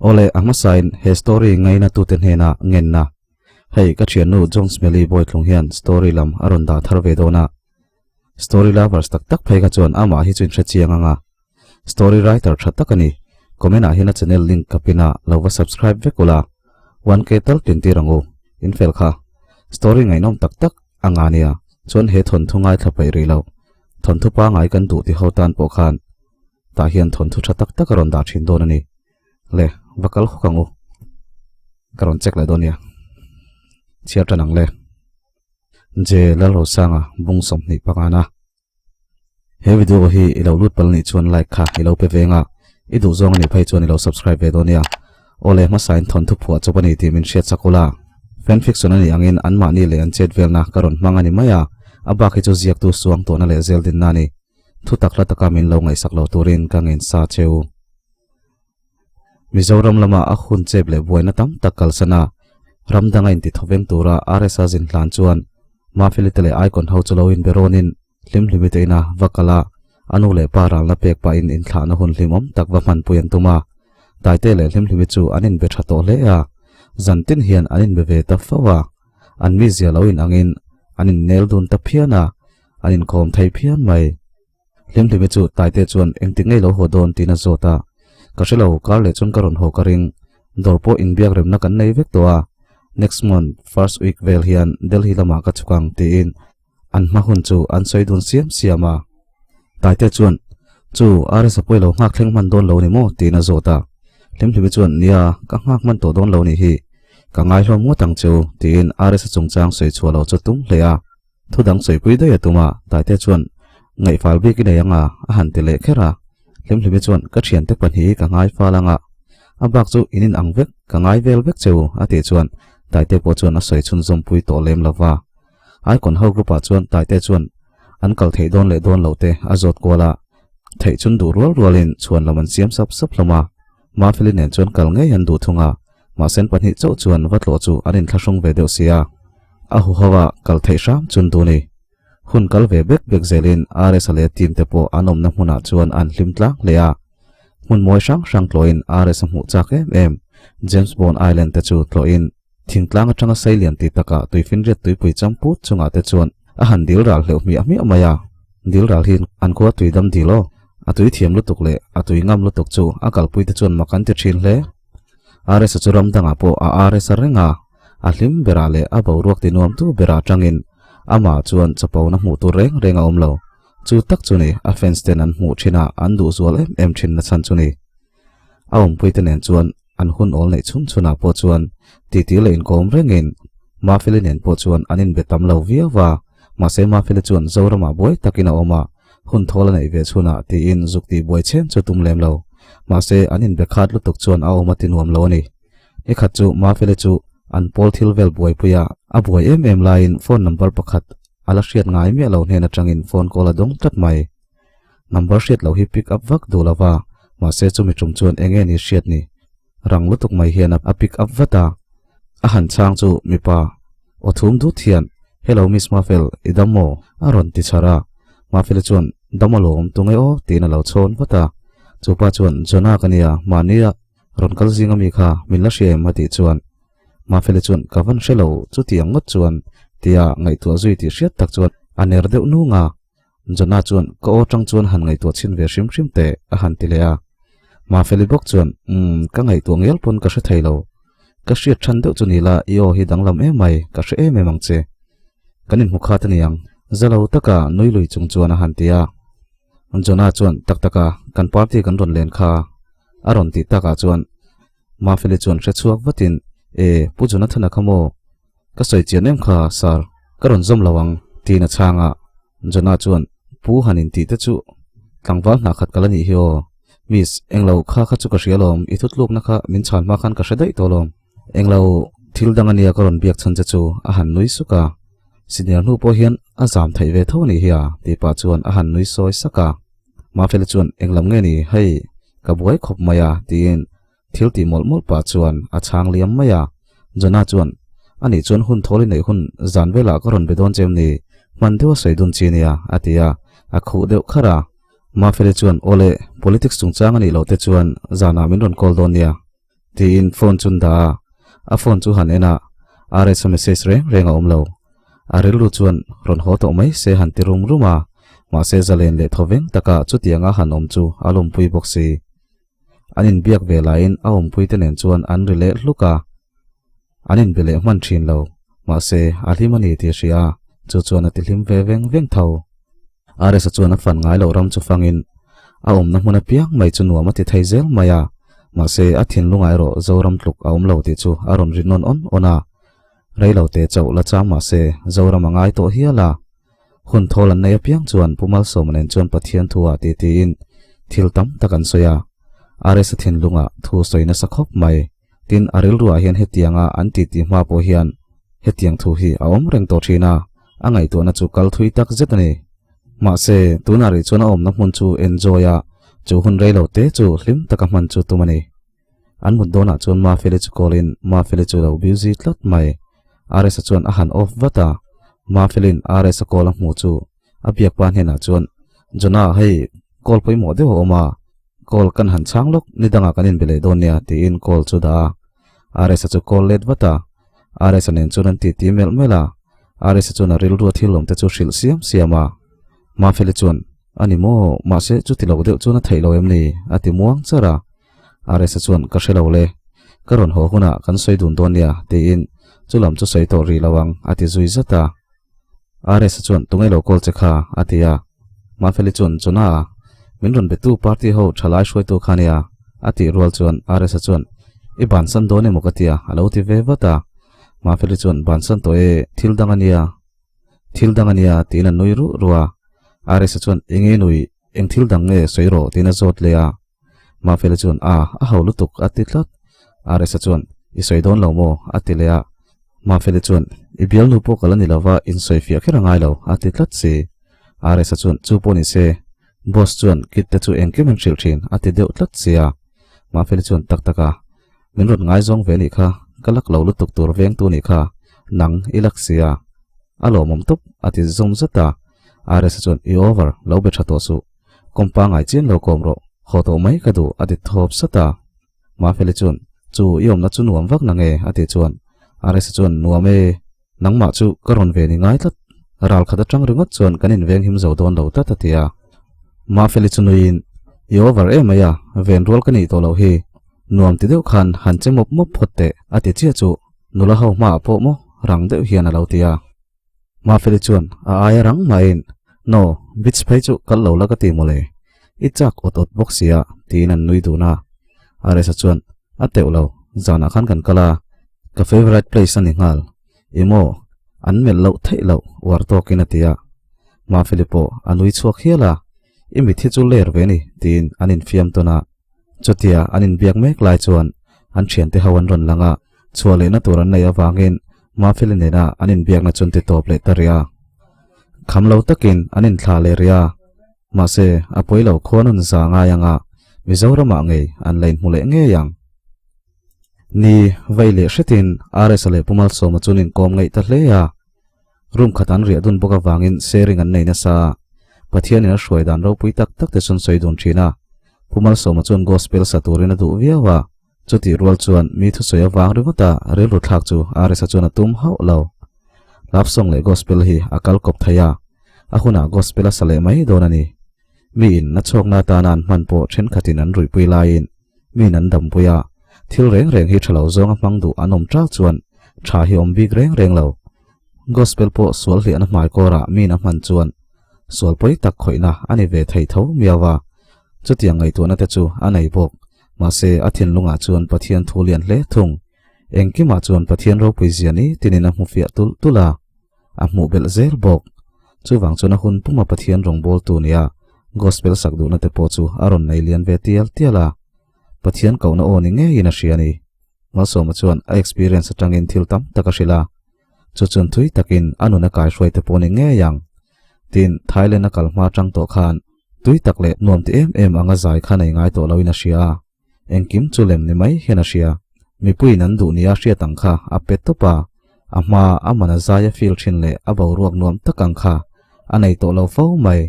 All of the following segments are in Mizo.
Awle, a hmasain he story ngaina tute hnena ngenna. Hei, ka thiannu John Smelly Bawitlung hian story lam a rawn dah thar ve dawn a. Story lovers tak tak phei kha chuan amah hi chu in hre chiang ang a. Story writer tha tak a ni. Comment ah hian a channel link ka pin a, lo va subscribe vek ula. 1K tal tlin tir ang u. In fel kha. Story ngaihnawm tak tak a nga nia. Chuan he thawnthu ngaithla paih rih lo. Thawnthu pangai kan duh ti ho tan pawh khan tah hian thawnthu tha tak tak a rawn dah thin dawn a ni. Le, va kal hawk ang u. Ka rawn check leh dawn nia. Chhiar tan ang le. Je Lalrosanga bung 25 na. He video hi i lo lut pal nih chuan like kha i lo pe ve nga. I duh zawng a nih phei chuan i lo subscribe ve dawn nia. Awle hmasa in thawnthu phuah chawp a ni tih min hriat chak ula. Fan fiction a nih angin anmahni leh an chet velna ka rawn hmang a ni mai a, a bak hi chu ziaktu suang tawhna leh zel dinna a ni. Thu tak hla taka min lo ngaihsak lo turin ka ngen sa cheu. Mizoram lama a hun chep leh buaina tam tak kalsan a, ram danga inti thawveng tura RSA zin hlan chuan Mafeli te leh Icon ho chu lo inbe rawnin hlimhlimi te ina va kal a, a nu leh pa ralna pek pahin inthlahna hun hlimawm tak va hmanpui an tum a. Taite leh hlimhlimi chu an inbe tha tawh hle a, zan tin hian an inbe ve ta fo a, an mizia lo inangin an innel dun ta phian a, an inkawm thei phian mai. Hlimhlimi chu Taite chuan engtik ngei lo haw dawn tiin a zawt a. Ka hre lo, kar leh chuan ka rawn haw ka ring. Dawr pawh inbiak remna kan nei vek tawh a. Next month first week vel hian Delhi lamah ka chhuk ang tiin an hma hun chu an sawi dun siam siam a. Taite chuan, Chu, RS a pawh i lo nghak thleng hman dawn lo ni maw? tiin a zawt a. Hlimhlimi chuan, Nia, ka nghak hman tawh dawn lo nih hi. Ka ngaihlawm ngawt ang chu, tiin RS a chungchang sawi chhuah lo chu tum hle a. Thu dang sawipui daih a tum a, Taite chuan ngaihfal bik i nei ang a, a han ti leh kher a. Hlimhlimi chuan ka thiante pahnih hi ka ngaifal ang a, a bak chu in in ang vek, ka ngai vel vek che u, a tih chuan Taite pawh chuan a sawi chhunzawm pui tawh lem lo va. Icon ho group ah chuan Taite chuan an kal theih dawn leh dawn lo te a zawt kual a, theih chun duh rual rualin chhuan lam an siam sap sap hlawm a. Mafeli nen chuan kal ngei an duh thung a, mahse an pahnih chauh chuan va tlawh chu an inthlahrung ve deuh si a. A huho a kal theih hram chun duh ni. Hun kal ve bek bek zelin RS-a leh team te pawh an awmna hmunah chuan an hlim tlang hle a. Hmun mawi hrang hrang tlawhin RS-a hmuh chak em em James Bond Island te chu tlawhin thingtlang atanga seilian tih takah tuifinriat tuipui champut chungah te chuan a han dil ral hleuh hmiah hmiah mai a. Dil ral hi an khua tui dam dil aw. A tui thiam lutuk leh a tui ngam lutuk chu a kalpui te chuan mak an ti thin hle. RS-a chu ram dangah pawh a RS-a reng a, a hlim berah leh a boruak ti nuamtu berah atangin amah chuan chapona hmuh tur reng reng a awm lo. Chu tak chu ni a fans ten an hmuh thin a, an duh zual em em thin na chhan chu ni. A awmpui te nen chuan an hun awl neih chhun chhunah pawh chuan titi leh inkawm rengin Mafeli nen pawh chuan an inbe tam lo viau va, mahse Mafeli chuan Zoramah buai takin a awm a, hun thawl a neih ve chhunah tiin zuk tih buai chen chu tum lem lo. Mahse an inbe khat lutuk chuan a awm a ti nuam lo a ni. Nikhat chu Mafeli chu an pawl thil vel buaipui a, a buai em em laiin phone number pakhat a la hriat ngai miah lo hnen atangin phone call a dawng tlat mai. Number hriat loh hi pick up vak duh lo va, mahse chumi tum chuan eng nge ni hriat ni? Rang lutuk mai hian a pick up vat a. A han chhang chu mipa aw thum dut hian, Hello Miss Mafel, i dam maw? a rawn ti chhar a. Mafeli chuan, Dam alawm, tunge aw? tiin a lo chhawn vat a. Chupa chuan, Jonah ka nia, mahnia rawn kal zing ami kha min la hria em? a tih chuan Mafeli chuan, Ka van hre lo, chutiang ngawt chuan tia ngaihtuah zui tih hriat tak chuan a ner deuh nung a. Jonah chuan ka aw tang chuan han ngaihtuah chhin ve hrim hrim teh a han ti leh a. Mafeli bawk chuan, Umm, ka ngaihtuah ngial pawn ka hre thei lo. Ka hriat than deuh chu ni la, i aw hi danglam em mai, ka hre em em ang che. Kan inhmu khat a niang, za lo taka nui lui chung chuan a han ti a. Jonah chuan, Tak taka, kan party kan rawn len kha a rawn tih takah chuan Mafeli chuan hre chhuak vatin, E, Pu Jonathana kha maw? Ka sawi chian em kha, Sir, ka rawn zawm lo ang, tiin a chhang a. Jonah chuan, Pu han intih te chu tlangval hna khat kal a nih hi aw. Miss, englo kha kha chu ka hria alawm, i thutlukna kha min chhan hma khan ka hre daih tawh alawm. Englo thil dang a nia ka rawn biak chhan che chu, a han nui suk a. Senior hnu pawh hian a zam theih ve tho a nih hi a, tih pah chuan a han nui sawi sak a. Mafeli chuan, Englam nge ni, hei, ka buai khawp mai a, tiin Thil tih mawlh mawlh pah chuan a chhang liam mai a. Jonah chuan, Anih chuan hun thawl i neih hun zan velah ka rawn be dawn che em ni? Hman deuh a sawi dun chi nia, a ti a, a khuh deuh kharh a. Mafeli chuan, Awle, politics chungchang a nih loh te chuan zanah min rawn call dawn nia. Tiin phone chu an dah a, a phone chu han en a, RS-a message reng reng a awm lo. A rilru chuan rawn haw tawh mai se han ti rum rum a, mahse zalen leh thawveng taka chutianga han awm chu a lawmpui bawk si. An inbiak ve laiin a awmpuite nen chuan an ri leh hluk a, an inbe leh hman thin lo, mahse a hlim a ni tih a hria a, chu chuan a ti hlim ve veng veng tho. RS-a chuan a fan ngai loh ram chu fangin a awmna hmun apiang mai chu nuam a ti thei zel mai a, mahse a thinlungah erawh Zoram tluk a awm lo tih chu a rawn ri nawn awn awn a. Rei lo te chauh la chang mahse Zoram a ngai tawh hial a. Hun thawl an nei apiang chuan Pu Malsawma nen chuan Pathian thu ah ti tiin thil tam tak an sawi a. RS-a thinlungah thu sawi nasa khawp mai. Tin, a rilruah hian hetianga an titi hma pawh hian hetiang thu hi a awm reng tawh thin a, a ngaihtuahna chu kal thui tak zet a ni. Mahse, tunah rih chuan a awmna hmun chu enjoy a, chu hun rei lo te chu hlim taka hman chu tum a ni. An mut dawnah chuan Mafeli chu call in Mafeli chu lo busy tlat mai. RS-a chuan a han off vat a, Mafeli'n RS-a call a hmuh chu a biak pa hnenah chuan, Jonah, hei call pawimawh deuh a awm a, call kan han chhang lawk, ni dangah kan inbe leh dawn nia tiin call chu dah a. RS-a chu call let vat a, RS-a nen chuan an titi melh melh a, RS-a chuan a rilru a thil awm te chu hrilh siam siam a. Mafeli chuan, A ni maw, mahse chuti lo deuh chuan a theih lo em ni? a ti muang char a. RS-a chuan, Ka hre lo le, ka rawn haw hunah kan sawi dun dawn nia tiin chu lam chu sawi tawh rih lo ang a ti zui zat a. RS-a chuan, Tunge lo call che kha? a ti a. Mafeli chuan, Chona, min rawn betu party ho thalai hruaitu kha nia a tih rual chuan RS-a chuan, I bansan dawn emaw ka ti a, a lo ti ve vat a. Mafeli chuan, Bansan tawh e, thil dang a nia, thil dang a nia tiin a nui ruh ruh a. RS-a chuan, Enge nui, eng thil dang nge sawi rawh tiin a zawt leh a. Mafeli chuan, A, a ho lutuk a ti tlat. RS-a chuan, I sawi dawn lo maw? a ti leh a. Mafeli chuan, I bialnu pawh ka la ni lova, insawi fiah kher a ngai lo a ti tlat si. RS-a chuan, Chu pawh ni se, boss chuan kit te chu engkim an hrilh thin a ti deuh tlat sia. Mafeli chuan, Tak tak a, min rawn ngaizawng ve nih kha, ka lak lo lutuk tur vengtu nih kha, nang i lak sia. A lawmawm tawp a ti zawm zat a. RS-a chuan, I over, lo be tha tawh suh. Kawmpa ngai chian lo kawm rawh, haw tawh mai ka duh a ti thawp sat a. Mafeli chuan, Chu, i awmna chu nuam vak na nge? a tih chuan RS chuan, Nuam e, nangmah chu ka rawn ve ni ngai tlat, ral khat atang ringawt chuan kan inveng him zo dawn lo tlat a ti a. Mafeli chu nuiin, I over em mai a, ven rual ka nih tawh loh hi, nuam ti deuh khan han che mawp mawp phawt teh a ti chiah chu nula ho hmaah pawh maw rang deuh hian a lo ti a. Mafeli chuan a aia rang mahin, No, beach phei chu kal lo la ka ti mawle. I chak awt awt bawk sia, tiin an nui dun a. Aresa chuan, A teuh lo, zanah khan kan kal a, ka favourite place a ni nghal. I maw, an melh loh theih loh uar tawkin a ti a. Mafeli pawh a nui chhuak hial a, I mit hi chu ler ve ni, tiin an infiam tawn a. Chutia an inbiak mek lai chuan an thiante ho an rawn lang a, chhuah lehna tur an neih avangin Mafeli nena an inbiakna chu an ti tawp leh ta rih a. Kham lo takin an inthlah leh rih a, mahse a pawi lo khuan an za ngai ang a, Mizoramah ngei an la inhmu leh ngei ang. Ni, vei leh hretin RS-a leh Pu Malsawma chu an inkawm ngaih ta hle a. Room khat an riah dun bawk avangin sharing an nei nasa a, Pathianin a hruai dan ropui tak tak te chuan sawi dun thin a. Pu Malsawma chuan gospel sa turin a duh viau a, chutih rual chuan mi thusawi avang ringawta rilru thlak chu RS-a chuan a tum hauh lo. Love song leh gospel hi a kal kawp thei a, a hunah gospel a sa leh mai dawn a ni. Miin na chhawkna atana an hman pawh thenkhatin an ruihpui laiin miin an dampui a, thil reng reng hi tha lo zawnga hmang duh an awm tal chuan tha hi awm bik reng reng lo. Gospel pawh sual hliahna hmaikawrah miin a hman chuan sual pawi tak khawihna a ni ve thei tho miau a, chutiang ngaihtuahna te chu a nei bawk. Mahse, a thinlungah chuan Pathian thu lian hle thung. Engkimah chuan Pathian ropui zia ni tinin a hmu fiah tulh tulh a. a hmuh belh zel bawk. Chuvang chuan a hun puma Pathian rawngbawltu nia Gospel sak duhna te pawh chu a rawn nei lian ve tial tial a. Pathian kohna aw ni ngeiin a hria a ni. Malsawma chuan a experience atangin thil tam tak a hrilh a. Chu chuan thui takin a nun a kaihruai te pawh ni ngei ang. Tin, Thailand a kal hma atang tawh khan tui tak leh nuam ti em em anga zai kha nei ngai tawh loin a hria a. Engkim chu lem ni mai hian a hria. Mipuiin an duh nia hriat ang kha a pe tawp a, a hma a man a zai a feel thin leh a boruak nuam tak ang kha a nei tawh lo fo mai.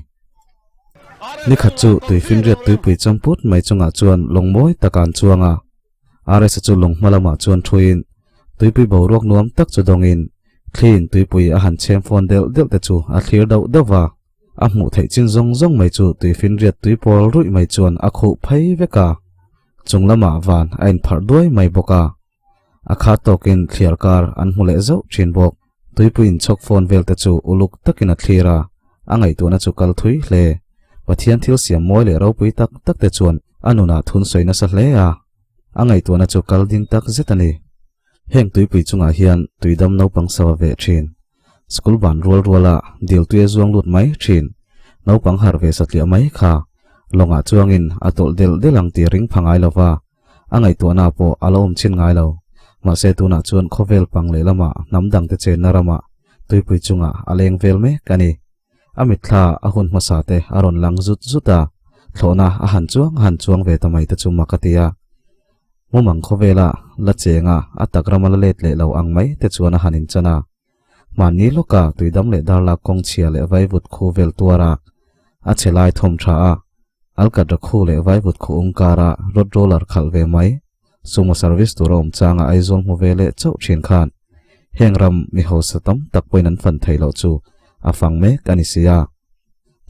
Nikhat chu tuifinriat tuipui champut mai chungah chuan lawng mawi tak an chuang a. RS-a chu lung hma lamah chuan thuin tuipui boruak nuam tak chu dawngin thliin tuipui a han chhem fawn delh delh te chu a thlir dauh dauh va. A hmuh theih chin zawng zawng mai chu tuifinriat tui pawl ruih mai chuan a khuh phei vek a, chung lamah van a inpharh duai mai bawk a. A khat tawkin thliar kar an hmu leh zauh thin bawk. Tuipui inchhawk phone vel te chu uluk takin a thlir a, a ngaihtuahna chu kal thui hle. Pathian thil siam mawi leh ropui tak tak te chuan a nunah thun sawi nasa hle a, a ngaihtuahna chu kal ding tak zet a ni. Heng tuipui chungah hian tuidam naupang sava veh thin, school ban rual ruala dil tui a zuang lut mai thin, naupang harh ve satliah mai kha lawngah chuangin a tawlh delh delh ang tih ring pha ngai lova, A ngaihtuahna pawh a la awm chin ngai lo. Mahse tunah chuan khawvel pang leh lamah hnam dangte chenna ramah tuipui chungah a leng vel mek a ni. A mitthla a hun hmasa te a rawn lang zut zut a, thlawhna a han chuang a han chuang ve ta mai te chu mak a ti a. Mumang khawvela la chenga a tak rama la let leh lo ang mai te chuan a han inchan a. Mahni lawka tuidam leh darlak kawng chhia leh vaivut khu vel tuara a chhe lai thawm tha a, alkatra khu leh vaivut khu ung kara road roller khalh ve mai, sumo service tura awm changa Aizawl hmu ve leh chauh thin khan heng ram mi hausa tam tak pawhin an fan theih loh chu a fang mek a ni si a.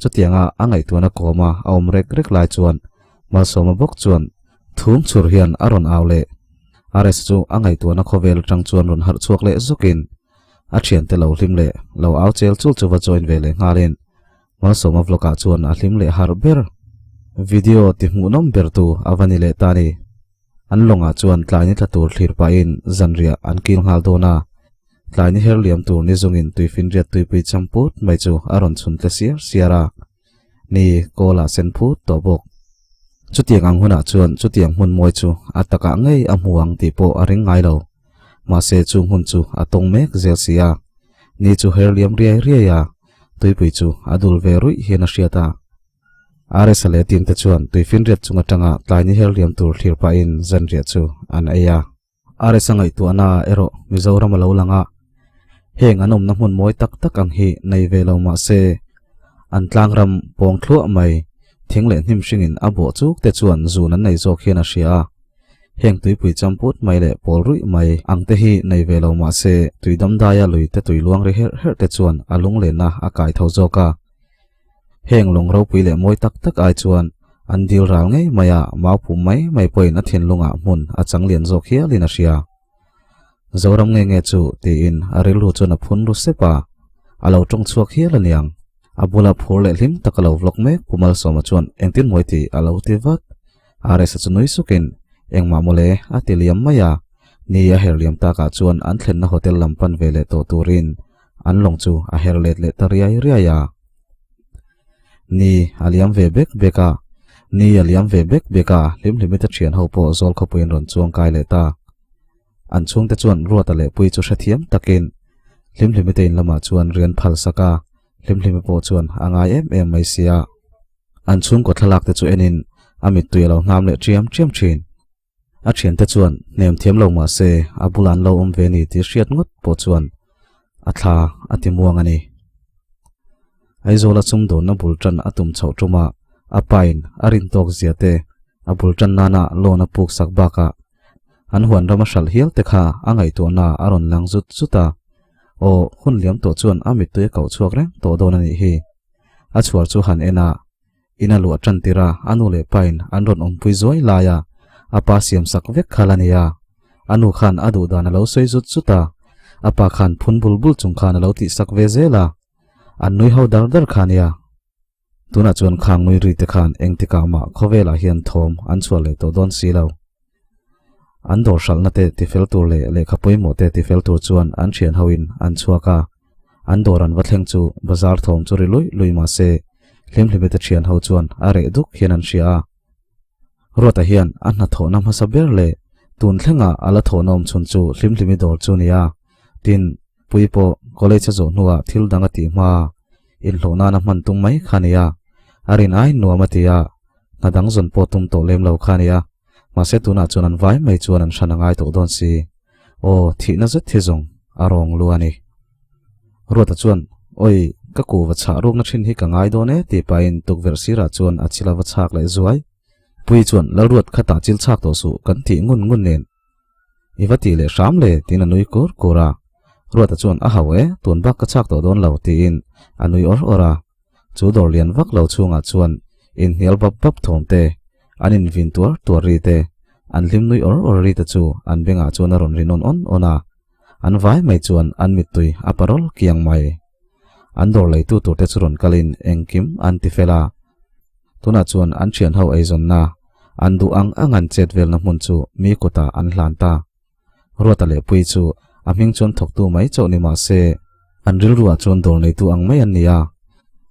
Chutianga a ngaihtuahna kawma a awm rek rek lai chuan Malsawma bawk chuan thum chhur hian a rawn au leh. RS chu a ngaihtuahna khawvel atang chuan rawn harh chhuak leh zawkin a thiante lo hlim leh lo au chel chul chu va join ve leh nghalin Malsawma vlog ah chuan a hlim leh harh ber. Video ti hmuhnawm ber tu a va ni leh ta ni. An lawngah chuan tlai ni tla tur thlir pahin zanriah an kil nghal dawn a, tlai ni her liam tur ni zungin tuifinriat tuipui cham put mai chu a rawn chhun tle siar siar a, ni kawl ah sen phut tawh bawk. Chutiang ang hunah chuan chutiang hmun mawi chu a takah ngei a hmu ang tih pawh a ring ngai lo. Mahse chu hmun chu a tawng mek zel si a, ni chu her liam riai riai a, tuipui chu a dul ve ruih hian a hriat a. RS-a leh team te chuan tuifinriat chung atanga tlai ni her liam tur thlir pahin zanriah chu an ei a. RS-a ngaihtuahna ah erawh Mizoram a lo lang a, heng an awmna hmun mawi tak tak ang hi nei ve lo mah se, an tlangram pawng thluah mai, thing leh hnim hringin a bawh chuk te chuan zun an nei zawk hian a hria a. Heng tuipui champut mai leh pawl ruih mai ang te hi nei ve lo mah se, tui damdaia lui te tui luang ri herh herh te chuan a lunglenna a kai tho zawk a. Heng lawng ropui leh mawi tak tak ai chuan an dil ral ngei mai a, mau pum mai mai pawhin a thinlungah hmun a chang lian zawk hialin a hria. Zoram nge nge chu tiin a rilru chuan a phun ru sep a, a lo tawng chhuak hial aniang. A bula phur leh hlim tak a lo vlog mek Pu Malsawma chuan engtin mawi tih a lo ti vat. RS-a chu nui sukin engmah mawle a ti liam mai a, ni a her liam takah chuan an thlenna hotel lam pan ve leh tawh turin An lawng chu a her let leh ta riai riai a. Ni a liam ve bek bek a, ni a liam ve bek bek a, hlimhlimi te thian ho pawh zawl khawpuiin rawn chuang kai leh ta. An chhungte chuan Ruata leh Pui chu hrethiam takin hlimhlimi te in lamah chuan rian phal sak a, hlimhlimi pawh chuan a ngai em em mai sia. An chhungkaw thlalak te chu enin a mittui a lo hnam leh ṭiam ṭiam ṭhin. A thiante chuan hnem thiam lo mah se a bulah an lo awm ve ni tih hriat ngawt pawh chuan a thla a ti muang a ni. Aizawla sumdawnna bul tan a tum chhoh tumah a pain a rin tawk zia te, a bul tan nana loan a puk sak bakah an huan ram a hralh hial te kha a ngaihtuahna a rawn lang zut zut a. Aw, hun liam tawh chuan a mittui a koh chhuak reng tawh dawn a nih hi. A chhuar chu han en a. In a luah tan tir a, a nu leh pain an rawn awmpui zuai lai a, a pa siam sak vek kha la ni a. A nu khan a duh dan a lo sawi zut zut a, a pa khan phun bul bul chung khan a lo tih sak ve zel a. An nui ho dar dar kha nia. Tunah chuan khang nui ri te khan engtikah mah khawvelah hian thawm an chhuah leh tawh dawn si lo. An dawr hralhna te tifel tur leh lehkha pawimawh te tifel tur chuan an thian hoin an chhuak a. An dawr an va thleng chu bazar thawm chu ri luih luih mah se hlimhlimi te thian ho chuan a reh duk hian an hria a. Ruata hian a hnathawhna hmasa ber leh tun thlenga a la thawhna awm chhun chu hlimhlimi dawr chu nia. Tin, Pui pawh college a zawh hnuah thil dang a tih hma inhlawh nana hman tum mai kha nia. A rin ai nuam a ti a, hna dang zawn pawh tum tawh lem lo kha nia. Mahse tunah chuan an vai mai chuan an hran a ngai tawh dawn si. Aw, thihna zet hi zawng a rawng lu a ni. Ruata chuan, Oi, ka kuhva chhah rukna thin hi ka ngai dawn e tih pahin tukverh sirah chuan a chil a va chhak leh zuai. Pui chuan Lalruat khatah chil chhak tawh suh kan tih ngun ngun nen i va tih leh hram le tiin a nui kur kur a. Ruata chuan a hau e, tun bak ka chhak tawh dawn lo tiin a nui awr awr a. Chu dawr lian vak lo chhungah chuan inhnial bap bap thawm te, an invin tuar tuar ri te, an hlim nui awr awr ri te chu an bengah chuan a rawn ri nawn awn awn a. An vai mai chuan an mittui a parawl kiang mai. An dawr leitu tur te chu rawn kalin engkim an ti fel a. Tunah chuan an thian ho eizawnna, an duh ang ang an chet velna hmun chu mi kutah an hlan ta. Ruata leh Pui chu a hming chuan thawktu mai chauh ni mah se, an rilruah chuan dawr neitu ang mai an ni a.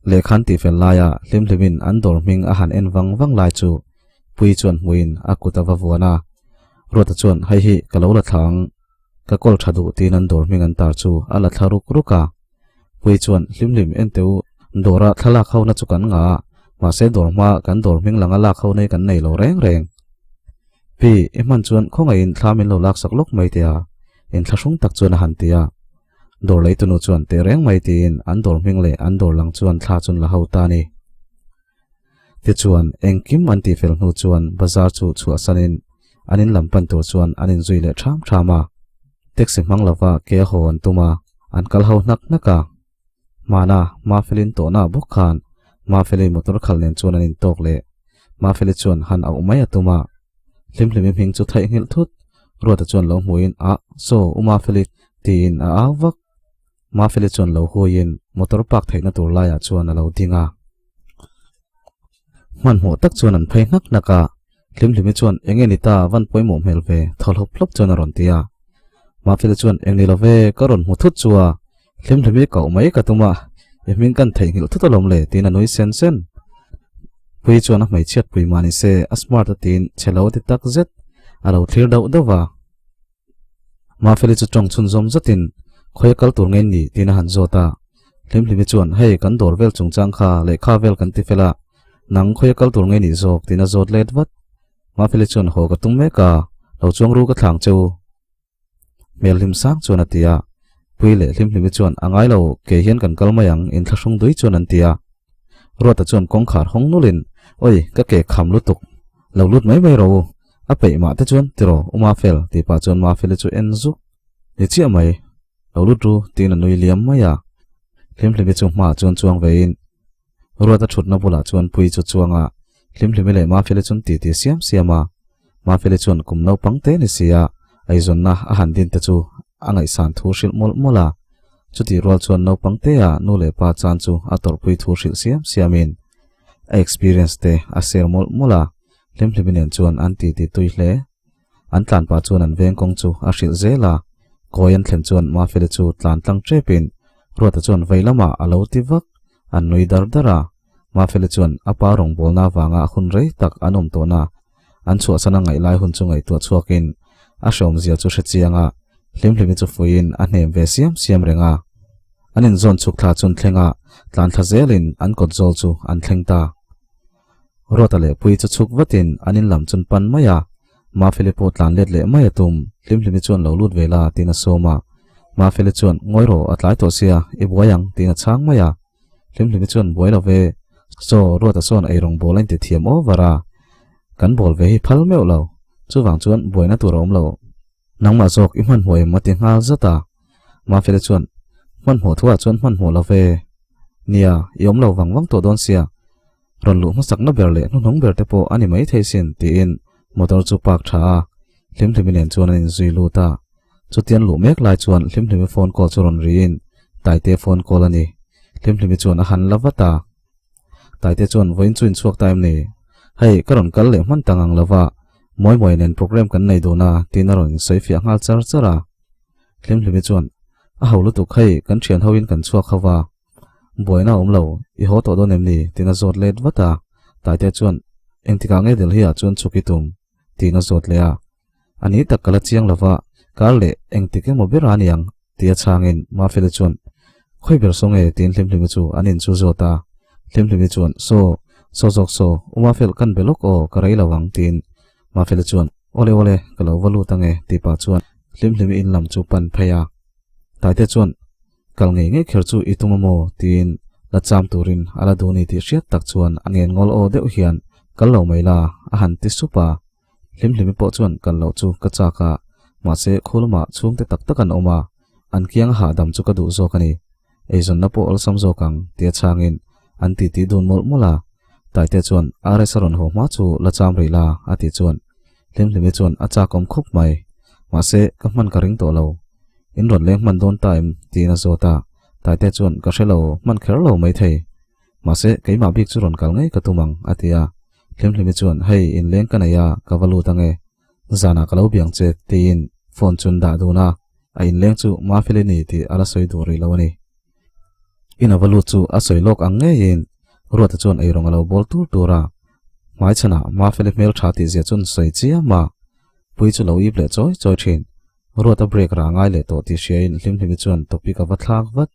Lehkha an tihfel laia hlimhlimin an dawr hming a han en vang vang lai chu Pui chuan hmuin a kut a va vuan a. Ruata chuan hei hi ka lo la thla ang. Ka kawl tha duh tiin an dawr hming an tar chu a la thla ruk ruk a. Pui chuan hlimhlim en teh u, dawra thlalak ho na chu kan ngah a, mahse dawr hma kan dawr hming langa lak ho nei kan nei lo reng reng. Pi, i hman chuan khawngaihin thla min lo laksak lawk mai teh a, inthlahrung tak chuan a han ti a. Dawr leitunu chuan teh reng mai tiin an dawr hming leh an dawr lang chuan thla chun la ho ta a ni. Tichuan, engkim an tihfel hnu chuan bazar chu chhuahsanin an in lam pan tur chuan an inzui leh ṭham ṭham a. Taxi hmang lova ke a haw an tum a, an kal ho hnak hnak a. Hmana Mafelin tawhna bawk khan Mafeli motor khal nen chuan an intawk leh. Mafeli chuan han auh mai a tum a. Hlimhlimi hming chu theihnghilh thut Ruata chuan lo hmuhin, Ah, saw, u Mafeli, tiin a au vak. Mafeli chuan lo huiin motor park theihna tur laiah chuan a lo ding a. Hmanhmawh tak chuan an phei hnak hnak a, Hlimhlimi chuan eng nge ni ta van pawimawh hmel ve thaw hlawp hlawp chuan a rawn ti a. Mafeli chuan eng ni lo ve ka rawn hmu thut chu a, Hlimhlimi koh mai ka tum a, i hming kan theihnghilh thut alawm le tiin a nui sen sen. Pui chuan a hmeichhiat pui mah ni se a smart a tiin chhe lo a ti tak zet, a lo thlir dauh dauh va. Mafeli chu tawng chhunzawm zatin, Khawi a kal tur nge ni? tiin a han zawt a. Hlimhlimi chuan, Hei, kan dawr vel chungchang kha lehkha vel kan ti fel a, nang khawi a kal tur nge nih zawk? tiin a zawt let vat. Mafeli chuan, Haw ka tum mek a, lo chuang ru ka thlang che u. Hmel hlim sang chuan a ti a. Pui leh Hlimhlimi chuan, A ngai lo, kei hian kan kal mai ang, inthlahrung dui chuan an ti a. Ruata chuan kawngkhar hawng nulin, Oi, ka ke kham lutuk. Lo lut mai mai rawh u. A peih mah te chuan tiraw u Mafel tih pah chuan Mafeli chu en zuk. Ni chiah mai. Lo lut ru tiin a nui liam mai a. Hlimhlimi chu hmaah chuan chuang veiin Ruata thutna bulah chuan Pui chu chuang a. Hlimhlimi leh Mafeli chuan titi siam siam a. Mafeli chuan kum naupang te ni si a, eizawnna a han din te chu a ngaihsan thu hrilh mawlh mawlh a. Chutih rual chuan naupang tea nu leh pa chan chu a tawrhpui thu hrilh siam siamin a experience te a share mawlh mawlh a. Hlimhlimi nen chuan an titi tui hle. An tlan pah chuan an veng kawng chu a hrilh zel a, kawi an thlen chuan Mafeli chu tlan tlang tepin Ruata chuan vei lamah a lo ti vak, an nui dar dar a. Mafeli chuan a pa rawngbawlna avanga hun rei tak an awm tawhna an chhuahsan a ngaih lai hun chu ngaihtuah chhuakin a hreawmzia chu hre chiang a, Hlimhlimi chu fuiin a hnem ve siam siam reng a. An inzawn chhuk thla chun thleng a, tlan thla zelin an kawt zawl chu an thleng ta. Ruata leh Pui chu chhuk vatin an in lam chun pan mai a, Mafeli pawh tlan let leh mai a tum, Hlimhlimi chuan lo lut ve la tiin a sawm a. Mafeli chuan ngawi rawh a tlai tawh sia, i buai ang tiin a chhang mai a. Hlimhlimi chuan buai lo ve, Saw, Ruata sawn eirawng bawl a inti thiam over a, kan bawl ve hi phal meuh lo, chuvang chuan buaina tur a awm lo. Nangmah zawk i hmanhmawh em a ti nghal zat a. Mafeli chuan, Hmanhmawh thuah chuan hmanhmawh lo ve. Nia, i awm lo vang vang tawh dawn sia. Rawn luh hmasakna ber leh hnuhnung ber te pawh a ni mai thei sin tiin motor chu park tha a, Hlimhlimi nen chuan an inzui lut a. Chutian luh mek lai chuan Hlimhlimi phone call chu rawn riin Taite phone call a ni. Hlimhlimi chuan a han la vat a. Taite chuan vawiin chu inchhuak ta em ni? Hei, ka rawn kal leh hman ta ngang lo va, Mawimawi nen program kan nei dun a tiin a rawn insawi fiah nghal char char a. Hlimhlimi chuan, A ho lutuk hei, kan thian hoin kan chhuak ho va. Buaina a awm lo, i haw tawh dawn em ni? tiin a zawt let vat a. Taite chuan, Engtikah nge Delhi ah chuan chhuk i tum? tiin a zawt leh a. A ni tak ka la chiang lo va, kar leh engtik emaw ber a niang? tia chhangin Mafeli chuan, Khawi ber saw nge? tiin Hlimhlimi chu an in chu zawt a. Hlimhlimi chuan, Saw, saw zawk saw, u Mafel kan be lawk aw, ka rei lo ang tiin Mafeli chuan, Awle awle, ka lo va lut ange tih pah chuan Hlimhlimi in lam chu pan phei a. Taite chuan, Kal ngei ngei kher chu i tum a maw? tiin la cham turin a la duh ni tih hriat tak chuan a ngen ngawl aw deuh hian Kal lo mai la, a han ti sup a. Hlimhlimi pawh chuan kal loh chu ka chak a, mahse khulumah chhungte tak tak an awm a, an kianga hahdam chu ka duh zawk a ni. Eizawnna pawh awlsam zawk ang, tia chhangin an titi dun mawlh mawlh a. Taite chuan RS a rawn haw hma chu la cham rih la, a tih chuan Hlimhlimi chuan a chak awm khawp mai. Mahse ka hman ka ring tawh lo. In rawn leng hman dawn ta em? tiin a zawt a. Taite chuan ka hre lo, hman kher lo maithei. Mahse keimah bik chu rawn kal ngei ka tum ang, a ti a. Hlimhlimi chuan, Hei, inleng ka nei a, ka va lut ange. Zanah ka lo biang che, tiin phone chu an dah dun a. A inleng chu Mafeli ni tih a la sawi duh rih lo a ni. In a va lut chu a sawi lawk ang ngeiin Ruata chuan eirawng a lo bawl tur tur a. Hmaichhanah Mafeli hmel tha tih zia chuan sawi chiam a. Pui chu lo ip leh chawi chawi thin. Ruata break rah ngai leh tawh tih hriain Hlimhlimi chuan topic a va thlak vat.